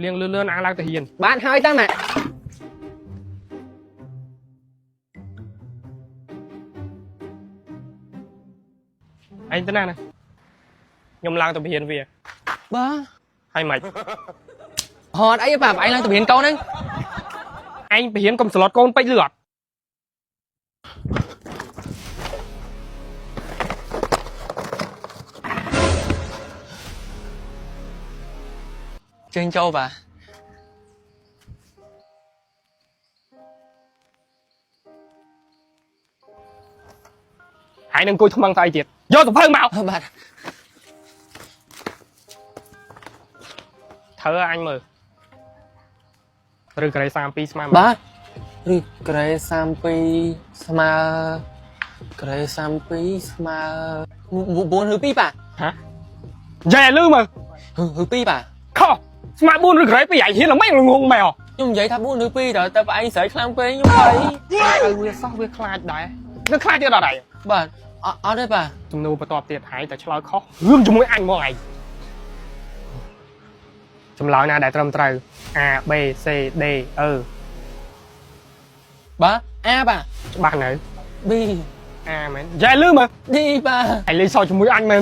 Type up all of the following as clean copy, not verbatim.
លៀងលឿនលឿនអាងឡើងទៅហ៊ាន បានហើយតាម៉ាក់ ឯងទៅណាណាខ្ញុំឡើងទៅរៀនវា បាទ ហើយម៉េច ហត់អីប៉ាឯងឡើងទៅរៀនកូនហ្នឹង ឯងបរៀនកុំស្លុតកូនពេកលឿអត់ ចេញចូលប៉ា ហើយនឹងអង្គុយថ្មឹងស្អីទៀតយកសភៅមក បាទ ធ្វើឲ្យអញមើលឬក្រេ32ស្មើ បាទឬក្រេ32ស្មើក្រេ32ស្មើ9ឬ2ប៉ា ហ៎និយាយឲ្យលឺមើល ឬ2ប៉ា ខុសស្មើ4ឬក្រេ2ឯងហ៊ានល្មិចងងមែនហ៎ ខ្ញុំនិយាយថា4ឬ2ដល់តែប៉ាឯងស្រែកខ្លាំងពេកខ្ញុំភ័យ ឲ្យវាសោះវាខ្លាចដែរនឹងខ្លាចទៀតអត់ឯង បាទអត់អត់ទេប៉ា ទំនួលបន្ទាប់ទៀតហើយតែឆ្លើយខុសរឿងជាមួយអញមកឯងចម្លើយណាដែលត្រឹមត្រូវ A B C D E បាទ A ប៉ា ច្បាស់នៅ B A មែននិយាយឲ្យលឺមើល D ប៉ា ឯងលេងសើចជាមួយអញមែន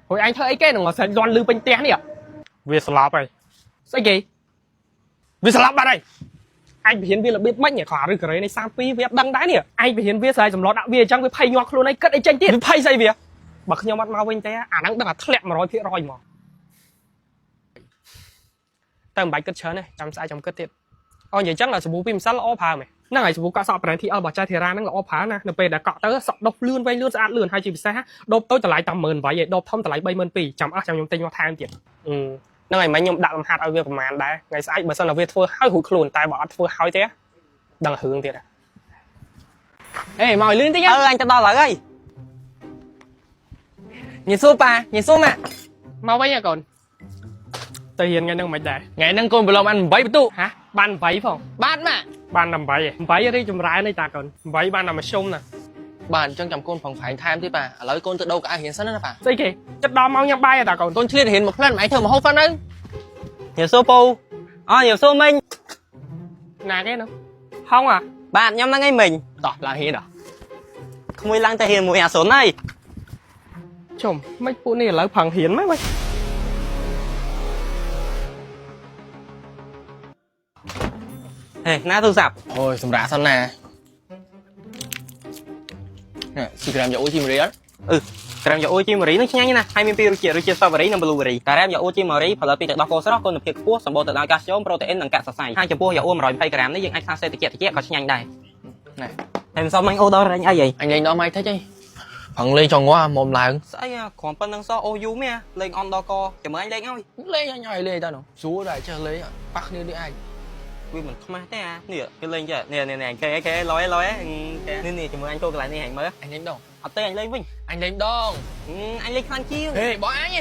ហួយអញធ្វើអីគេនឹងមកស្រែកលន់លឺពេញផ្ទះនេះវាស្លាប់ហើយស្អីគេវាស្លាប់បាត់ហើយអញពរៀនវារបៀបម៉េចនេះគ្រាន់ឬការ៉េនៃ32វាអត់ដឹងដែរនេះអញពរៀនវាស្រែកសម្លុតដាក់វាអញ្ចឹងវាភ័យញាស់ខ្លួនឯងគិតអីចេញទៀតវាភ័យស្អីវាបើខ្ញុំអត់មកវិញទេអាហ្នឹងដឹងថាធ្លាក់100%ហ្មងតែមិនបាច់គិតច្រើនទេចាំស្អែកចាំគិតទៀត អូនិយាយចឹងសាប៊ូពីម្សិលល្អប្រើមែនហ្នឹងហើយសាប៊ូកក់សក់ brand TL របស់ចៅធីរ៉ាហ្នឹងល្អប្រើណានៅពេលដែលកក់ទៅសក់ដុសលឿនវែងលឿនស្អាតលឿនហើយជាពិសេសដបតូចតម្លៃតែ18000ឯងដបធំតម្លៃ32000ចាំអស់ចាំខ្ញុំទិញមកថែមទៀតហ្នឹងហើយមិញខ្ញុំដាក់លំហាត់ឲ្យវាប្រហែលដែរថ្ងៃស្អែកបើសិនតែវាធ្វើហើយរួចខ្លួនតែបើអត់ធ្វើហើយទេដឹងរឿងទៀត អេមកឲ្យលឿនតិច អឺអញទៅដល់ហើយហើយញ៉ាំសួរប៉ាញ៉ាំសួរម៉ាក់ មកវិញហ៎កូនទៅរៀនថ្ងៃហ្នឹងមិនដែរ ថ្ងៃហ្នឹងកូនប្រឡងបាន8បន្ទុ ហ៎បាន8ផង បាទម៉ាក់ បានតែ8ឯង8រីចម្រើនឯតាកូន8បានតែមធ្យមណា បាទអញ្ចឹងចាំកូនប្រងប្រែងថែមទៀតប៉ាឥឡូវកូនទៅដូរកៅអៅរៀនសិនណាប៉ា ស្អីគេចិត្តដល់ម៉ោងញ៉ាំបាយឯតាកូនក ូនឆ្លៀតរៀនមួយផ្លែតមិនឯងធ្វើម្ហូបហ្វាន់ទៅ ញ៉ាំសួរពូអញ៉ាំសួរមិញ ណាគេនោះហងអា បាទខ្ញុំហ្នឹងឯងមិញ តោះឡើងរៀនដល់ ក្មួយឡើងទៅរៀនមួយអាសុនហើយ ជុំមិនពួកនេះឥឡូវប្រឹងរៀនមែនវិញ ហេណាទូរស័ព្ទ អូយសម្រាប់សិនណានេះស៊ីក្រាមយ៉ាអូជីមរៀល អឺក្រែមយ៉ាអូជីម៉ារីនឹងឆ្ងាញ់ណាស់ហើយមានពីររសជាតិរសជាតិ strawberry និង blueberry ការ៉េមយ៉ាអូជីម៉ារីផលិតពីទឹកដោះគោស្រស់គុណភាពខ្ពស់សម្បូរទៅដោយកាល់ស្យូមប្រូតេអ៊ីននិងកាក់សរសៃហើយចំពោះយ៉ាអូ120ក្រាមនេះយើងអាចសាសេតិចតិចក៏ឆ្ងាញ់ដែរ ណែ ហើយមិនសមអញអូដល់រែងអីហី អញលេងដល់ម៉ៃតិចអីប្រឹងលេងចង់ងាប់មុំឡើង ស្អីអាគ្រាន់ប៉ុណ្្នឹងសោះអូយូមែនលេងអន់ដល់កចាំមើលអញលេងឲ្យ លេងអញឲ្យលេងតើនោះស្រួលដែរចេះលេងប៉ះគ្នាដូចឯង វាមិនខ្មាស់ទេអានេះគេលេងចេះនេះនេះនេះគេគេលយលយនេះនេះចាំមើលអញចូលកន្លែងនេះអញមើល អញលេងដង អត់ទេអញលេងវិញ អញលេងដង អញលេងខ្លាំងជាង ហេបងអញ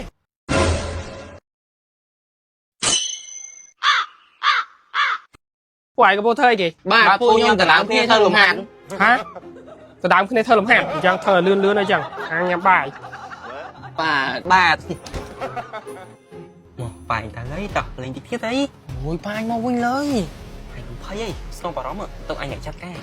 ពួកឯងកំពុងធ្វើអីគេ បាទពួកខ្ញុំដណ្ដើមគ្នាធ្វើលំហាត់ ហ៎ដដើមគ្នាធ្វើលំហាត់អញ្ចឹងធ្វើឲ្យលឿនលឿនអីចឹងអាងញ៉ាំបាយ បាទ បាទមកបែងតើអីតោះលេងតិចទៀតអី អូយប៉ាញមកវិញលើយ អញភ័យអីស្នងបារម្ភទៅអញអ្នកចាត់ការ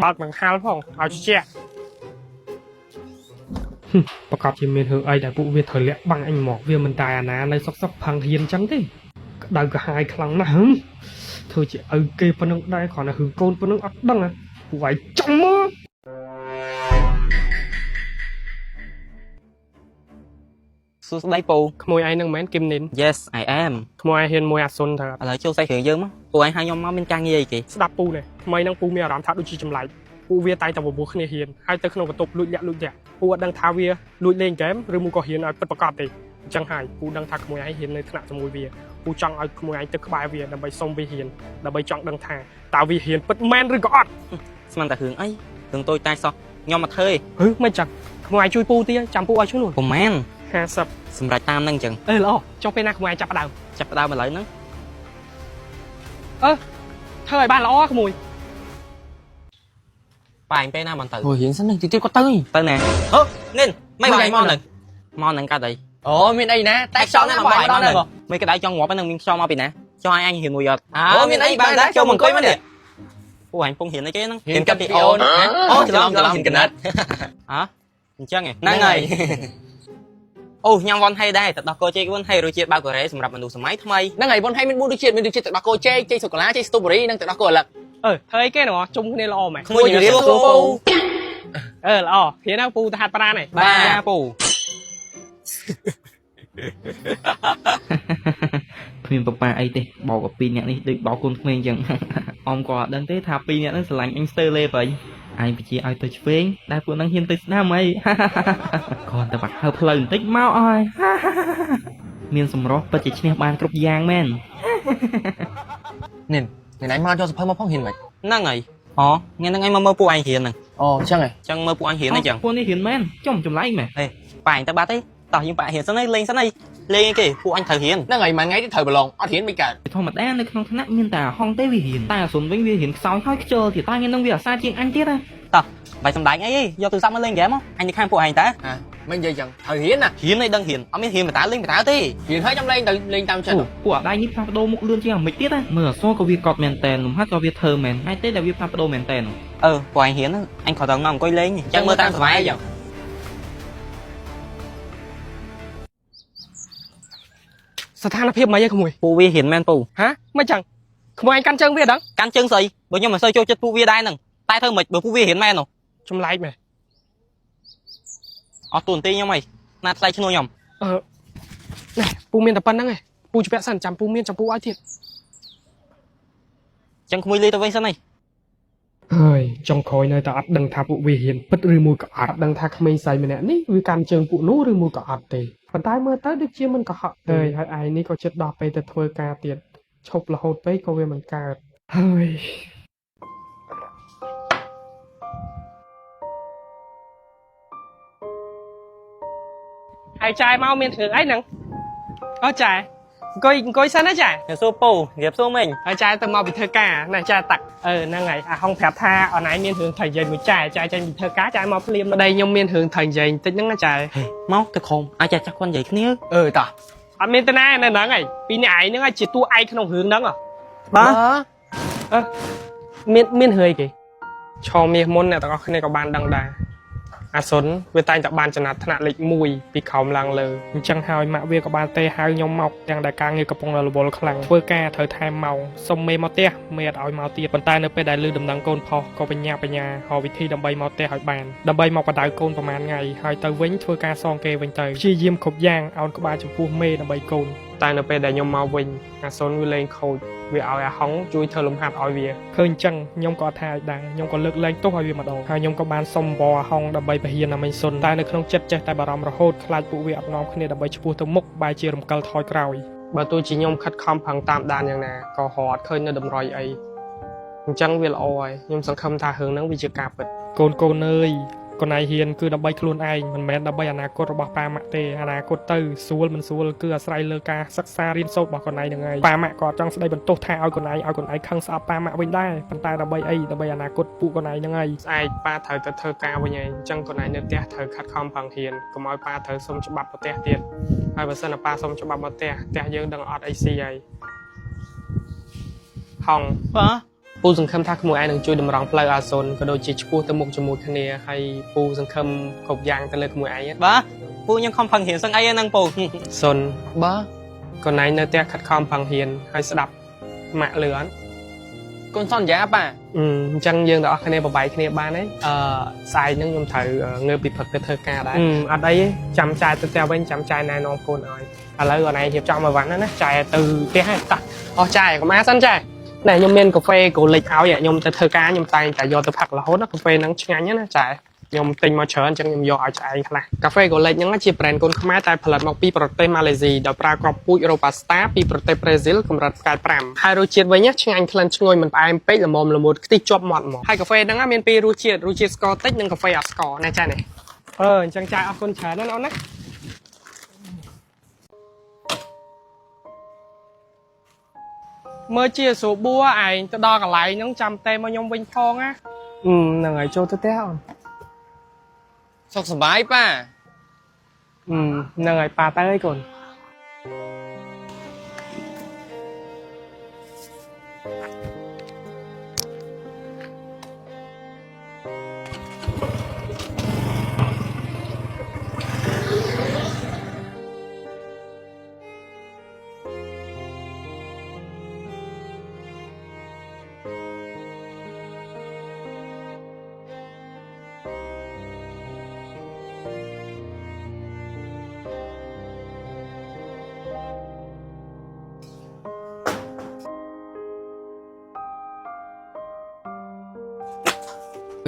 បើកបង្ហាល់ផងឲ្យជជែកប្រកបជាមានរឿងអីដែលពួកវាត្រូវលាក់បាំងអញមកវាមិនតែអាណានៅសុកសុកផឹងហ៊ានចឹងទេក្តៅក្រហាយខ្លាំងណាស់ហឹមធ្វើជាឪគេប៉ុណ្ណឹងដែរគ្រាន់តែរឿងកូនប៉ុណ្ណឹងអត់ដឹងហ៎ពួកឯងចង់មក សួស្ដីពូ ក្មួយឯងនឹងមិនមែនគឹមនីន Yes I am ក្មួយឯងហ៊ានមួយអាសុនត្រូវ ឥឡូវចូលសាច់រឿងយើងមកពូឯងហៅខ្ញុំមកមានការងារអីគេ ស្ដាប់ពូនេះថ្មីនឹងពូមានអារម្មណ៍ថាដូចជាចម្លែកពូវាតែងតែបបួលគ្នាហ៊ានហើយទៅក្នុងបន្ទប់លួចលាក់លួចលាក់ពូអត់ដឹងថាវាលួចលេងហ្គេមឬមួយក៏ហ៊ានឲ្យពិតប្រាកដទេអញ្ចឹងហើយពូដឹងថាក្មួយឯងហ៊ាននៅថ្នាក់ជាមួយវាពូចង់ឲ្យក្មួយឯងទៅក្បែរវាដើម្បីសុំវាហ៊ានដើម្បីចង់ដឹងថាតើវាហ៊ានពិតមែនឬក៏អត់ ស្មានតែរឿងអីរឿងតូចតាចសោះខ្ញុំមកធ្វើឯង ហឺមិនចឹងក្មួយឯងជួយពូទៀតចាំពូឲ្យជួយនោះ ប្រហែល 50 សម្រាប់តាមហ្នឹងអញ្ចឹង អេល្អចុះពេលណាក្មួយឯងចាប់ផ្ដើម ចាប់ផ្ដើមឥឡូវហ្នឹង អឺធ្វើឲ្យបានល្អក្មួយ ប៉ាអញពេលណាមិនទៅ អូរៀនសិននឹងតិចទៀតគាត់ទៅ ទៅណាហឺនិនមិនបាយមកនឹងមកនឹងកាត់អី អូមានអីណាតែខ្យល់ណាបាយដល់ហ្នឹង មិនក្តៅចង់ងាប់ហ្នឹងមានខ្យល់មកពីណាចង់ឲ្យអញរៀនមួយអត់ អូមានអីបានដែរចូលមកអង្គុយមកនេះ ពួកអញពងរៀនអីគេហ្នឹង រៀនកាត់ពីអូន អូច្រឡំច្រឡំ រៀនកណិត ហ៎អញ្ចឹងហ៎ហ្នឹងហើយអូញ៉ាំវ៉ាន់ហេដែរទឹកដោះគោចេកវ៉ាន់ហេរសជាតិបាល់កូរ៉េសម្រាប់មនុស្សសម័យថ្មី ហ្នឹងហើយវ៉ុនហេមាន4រសជាតិមានរសជាតិទឹកដោះគោចេកចេកសូកូឡាចេកស្ទូបេរីនិងទឹកដោះគោអាលឹក អឺធ្វើអីគេហ្នឹងជុំគ្នាល្អមែន ក្មួយជំរាបសួរពូ អឺល្អគ្នាណាពូទៅហាត់ប្រាណឯង បាទពូ គ្មានប៉ាប៉ាអីទេបោកกับពីរអ្នកនេះដូចបោកកូនក្មេងអញ្ចឹង អមក៏អត់ដឹងទេថាពីរអ្នកហ្នឹងស្រឡាញ់អញស្ទើរលេបអីអញបជាឲ្យទៅឆ្វេងតែពួកហ្នឹងហ៊ានទៅស្ដាំអី គ្រាន់តែបាក់ហើផ្លូវបន្តិចមកអើយ មានសម្រស់ពិតជាឈ្នះបានគ្រប់យ៉ាងមែន នេះថ្ងៃណាមកយកសភៅមកផងហ៊ានមិន ហ្នឹងហើយអូថ្ងៃហ្នឹងឯងមកមើលពួកឯងរៀនហ្នឹង អូអញ្ចឹងហ៎ ចឹងមើលពួកឯងរៀនអីចឹង ពួកនេះរៀនមែនចំចម្លែកមែន ហេប៉ាអញទៅបាត់ទេតោះយើងប៉ារៀនសិនហើយលេងសិនហើយលេងអីគេពួកអញត្រូវរៀន ហ្នឹងហើយមួយថ្ងៃទៀតត្រូវប្រឡងអត់រៀនមិនកើត ធម្មតានៅក្នុងថ្នាក់មានតែហងទេវារៀនតែអាសុនវិញវារៀនខ្សោយហើយខ្ជិលទៀតតែថ្ងៃហ្នឹងវាអាសាជាងអញទៀតណា តោះបាយសំដែងអីឯងយកទូរស័ព្ទមកលេងហ្គេមមកអញនៅខាងពួកឯងតា អាមិននិយាយចឹងត្រូវរៀនណា រៀនអីដឹងរៀនអត់មានរៀនបតាលេងបតាទេ រៀនហើយចាំលេងទៅលេងតាមចិត្ត អូពួកអាដៃនេះផ្លាស់ប្ដូរមុខលឿនជាងអាមិចទៀតណាមើលអសក៏វាកត់មែនតែនលំហាត់ក៏វាធ្វើមែនហើយទេដែលវាផ្លាស់ប្ដូរមែនតែន អឺពួកឯងរៀនអញគ្រាន់តែមកអង្គុយលេងចឹងមើលតាមសប្បាយចឹង ស្ថានភាពមិនអីក្មួយ ពួកវារៀនមែនពូ ហ៎មិនចឹងក្មួយឯងកាន់ជើងវាដឹង កាន់ជើងស្អីបើខ្ញុំមិនសូវចូលចិត្តពួកវាដែរហ្នឹងតែធ្វើមិនបើពួកវារៀនមែននោះ ចម្លែកមែន អត់ទូនទីខ្ញុំអីណាថ្លៃឈ្នួលខ្ញុំ អឺណែពូមានតែប៉ុណ្្នឹងឯងពូជពាក់សិនចាំពូមានចាំពូឲ្យទៀត ចឹងក្មួយលេងទៅវិញសិនអី ហើយចុងក្រោយនៅតែអត់ដឹងថាពួកវាហ៊ានពិតឬមួយក៏អត់ដឹងថាក្មេងស្រីម្នាក់នេះវាកាន់ជើងពួកនោះឬមួយក៏អត់ទេប៉ុន្តែមើលទៅដូចជាមិនកុហកទេហើយឯងនេះក៏ចិត្តដល់ពេលទៅធ្វើការទៀតឈប់រហូតពេកក៏វាមិនកើតហើយហើយចាយមកមានរឿងអីហ្នឹងអូចាយអង្គុយអង្គុយសិនណាចាយ ជំរាបសួរពូជំរាបសួរមីង ហើយចាយទៅមកពីធ្វើការណែចាយតាក់អឺហ្នឹងហើយអាហុងប្រាប់ថាអនឯងមានរឿងត្រូវនិយាយមួយចាយចាយចេញពីធ្វើការចាយមកភ្លាមប្តីខ្ញុំមានរឿងត្រូវនិយាយបន្តិចហ្នឹងណាចាយ មកទៅក្រុមអាចចាស់គាត់និយាយគ្នា អឺតោះ អត់មានទេណានៅហ្នឹងហើយពីរអ្នកឯងហ្នឹងហើយជាតួឯកក្នុងរឿងហ្នឹងហ៎ បាទ អឺមានមានរឿងអីគេឆមាសមុនអ្នកទាំងអស់គ្នាក៏បានដឹងដែរអាសុនវាតែងតែបានចំណាត់ថ្នាក់លេខ1ពីក្រោមឡើងលើអញ្ចឹងហើយម៉ាក់វាក៏បានទេហៅខ្ញុំមកទាំងដែលការងារកំពុងរវល់ខ្លាំងធ្វើការត្រូវថែមម៉ោងសុំមេមកផ្ទះមេអត់ឲ្យមកទៀតប៉ុន្តែនៅពេលដែលឮដំណឹងកូនផុសក៏បញ្ញាបញ្ញារកវិធីដើម្បីមកផ្ទះឲ្យបានដើម្បីមកបដៅកូនប្រហែលថ្ងៃហើយទៅវិញធ្វើការសងគេវិញទៅព្យាយាមគ្រប់យ៉ាងអោនក្បាលចំពោះមេដើម្បីកូនតែនៅពេលដែលខ្ញុំមកវិញអាសុនវាលែងខូចវាឲ្យអាហុងជួយធ្វើលំហាត់ឲ្យវាឃើញអញ្ចឹងខ្ញុំក៏អត់ថាឲ្យដែរខ្ញុំក៏លើកលែងទោសឲ្យវាម្ដងហើយខ្ញុំក៏បានសុំវអាហុងដើម្បីបរិញ្ញាអាមិញសុនតែនៅក្នុងចិត្តចេះតែបារម្ភរហូតខ្លាចពួកវាអត់នាំគ្នាដើម្បីឈ្មោះទៅមុខបែរជារំកិលថយក្រោយបើទោះជាខ្ញុំខិតខំប្រឹងតាមដានយ៉ាងណាក៏រត់ឃើញនៅតម្រុយអីអញ្ចឹងវាល្អហើយខ្ញុំសង្ឃឹមថារឿងហ្នឹងវាជាការពិតកូនកូនអើយកូនឯងហ៊ានគឺដើម្បីខ្លួនឯងមិនមែនដើម្បីអនាគតរបស់ប៉ាម៉ាក់ទេអនាគតទៅស្រួលមិនស្រួលគឺអាស្រ័យលើការសិក្សារៀនសូត្ររបស់កូនឯងហ្នឹងហើយប៉ាម៉ាក់ក៏អត់ចង់ស្ដីបន្ទោសថាឲ្យកូនឯងឲ្យកូនឯងខឹងស្អប់ប៉ាម៉ាក់វិញដែរប៉ុន្តែដើម្បីអីដើម្បីអនាគតពួកកូនឯងហ្នឹងហើយស្អែកប៉ាត្រូវទៅធ្វើការវិញហើយអញ្ចឹងកូនឯងនៅផ្ទះត្រូវខិតខំប្រឹងហ៊ានកុំឲ្យប៉ាត្រូវសុំច្បាប់ប្រទេសទៀតហើយបើសិនណាប៉ាសុំច្បាប់មកផ្ទះផ្ទះយើងដឹងអត់អីស៊ីហើយហង បាទ ពូសង្ឃឹមថាក្មួយឯងនឹងជួយតម្រង់ផ្លូវអាសូនក៏ដូចជាឆ្ពោះទៅមុខជាមួយគ្នាហើយពូសង្ឃឹមគ្រប់យ៉ាងទៅលើក្មួយឯងណា បាទពូខ្ញុំខំផឹងរៀនសឹងអីហ្នឹងពូ សុន បាទ កូនឯងនៅផ្ទះខិតខំប្រឹងរៀនហើយស្ដាប់ម៉ាក់លឿន កូនសន្យាប៉ា អឺអញ្ចឹងយើងទាំងអស់គ្នាបបាយគ្នាបានហើយអឺស្អែកហ្នឹងខ្ញុំត្រូវងើបពីព្រឹកទៅធ្វើការដែរអត់អីទេចាំចាយទៅផ្ទះវិញចាំចាយណែនាំកូនឲ្យឥឡូវកូនឯងរៀបចំឲ្យវ៉ាន់ណាណាចាយទៅផ្ទះហើយតោះអស់ចាយកុំអាសិនចាយណែខ្ញុំមានកាហ្វេកូលិចឲ្យខ្ញុំទៅធ្វើការខ្ញុំតែងតែយកទៅផឹករហូតណាកាហ្វេហ្នឹងឆ្ងាញ់ណាចាយខ្ញុំទិញមកច្រើនអញ្ចឹងខ្ញុំយកឲ្យឆ្អែងខ្លះកាហ្វេកូលិចហ្នឹងជា brand កូនខ្មែរតែផលិតមកពីប្រទេសម៉ាឡេស៊ីដោយប្រើគ្រាប់ពូជ Robusta ពីប្រទេសប្រេស៊ីលកម្រិតផ្កាយ5ហើយរសជាតិវិញឆ្ងាញ់ក្លិនឈ្ងុយមិនផ្អែមពេកល្មមល្មួតខ្ទិះជាប់មាត់ហ្មងហើយកាហ្វេហ្នឹងមានពីររសជាតិរសជាតិស្ករតិចនិងកាហ្វេអត់ស្ករណែចានេះអឺអញ្ចឹងចាយអរគុណច្រើនណាស់អូនណា មើលជាស្រួលបួឯងទៅដល់កន្លែងហ្នឹងចាំទេមកខ្ញុំវិញផងណាអឺហ្នឹងហើយចូលទៅផ្ទះអូន សុខសប្បាយប៉ា អឺហ្នឹងហើយប៉ាទៅអីកូន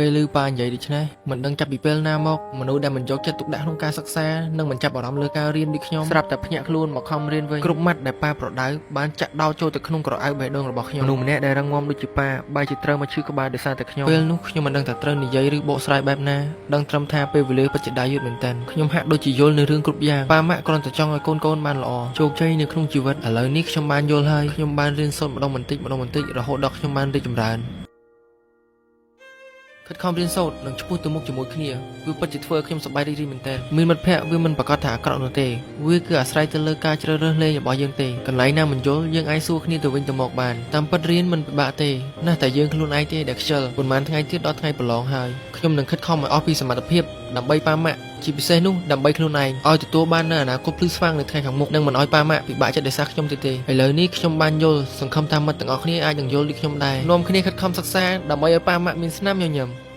ពេលឮប៉ានិយាយដូច្នេះមិនដឹងចាប់ពីពេលណាមកមនុស្សដែលមិនយកចិត្តទុកដាក់ក្នុងការសិក្សានិងមិនចាប់អារម្មណ៍លើការរៀនដូចខ្ញុំស្រាប់តែភ្ញាក់ខ្លួនមកខំរៀនវិញគ្រប់ម៉ាត់ដែលប៉ាប្រដៅបានចាក់ដោលចូលទៅក្នុងក្រអៅបេះដូងរបស់ខ្ញុំមនុស្សម្នាក់ដែលរឹងមាំដូចជាប៉ាបែរជាត្រូវមកឈឺក្បាលដោយសារតែខ្ញុំពេលនោះខ្ញុំមិនដឹងថាត្រូវនិយាយឬបកស្រាយបែបណាដឹងត្រឹមថាពេលវេលាពិតជាដើរយឺតមែនទែនខ្ញុំហាក់ដូចជាយល់នៅរឿងគ្រប់យ៉ាងប៉ាម៉ាក់គ្រាន់តែចង់ឲ្យកូនៗបានល្អជោគជ័យនៅក្នុងជីវិតឥឡូវនេះខ្ញុំបានយល់ហើយខ្ញុំបានរៀនសូត្រម្ដងបន្តិចម្ដងបន្តិចរហូតដល់ខ្ញុំបានរីកចម្រើន ខិតខំរៀនសូត្រនិងឆ្ពោះទៅមុខជាមួយគ្នាវាពិតជាធ្វើឲ្យខ្ញុំសប្បាយរីករាយមែនទែនមានមិត្តភ័ក្តិវាមិនប្រកាសថាអាក្រក់នោះទេវាគឺអាស្រ័យទៅលើការជ្រើសរើសលេងរបស់យើងទេកន្លែងណាមិនយល់យើងអាចសួរគ្នាទៅវិញទៅមកបានតាមពិតរៀនមិនពិបាកទេណាស់តែយើងខ្លួនឯងទេដែលខ្ជិលប៉ុន្មានថ្ងៃទៀតដល់ថ្ងៃប្រឡងហើយខ្ញុំនឹងខិតខំឲ្យអស់ពីសមត្ថភាពដើម្បីប៉ាម៉ាក់ជាពិសេសនោះដើម្បីខ្លួនឯងឲ្យទទួលបាននូវអនាគតភ្លឺស្វាងនៅថ្ងៃខាងមុខនិងមិនឲ្យប៉ាម៉ាក់ពិបាកចិត្តដោយសារខ្ញុំទៀតទេឥឡូវនេះខ្ញុំបានយល់សង្ឃឹមថាមិត្តទាំងអស់គ្នាអាចនឹងយល់ដូចខ្ញុំដែរនាំគ្នាខិតខំសិក្សាដើម្បីឲ្យប៉ាម៉ាក់មានស្នាមញញឹម។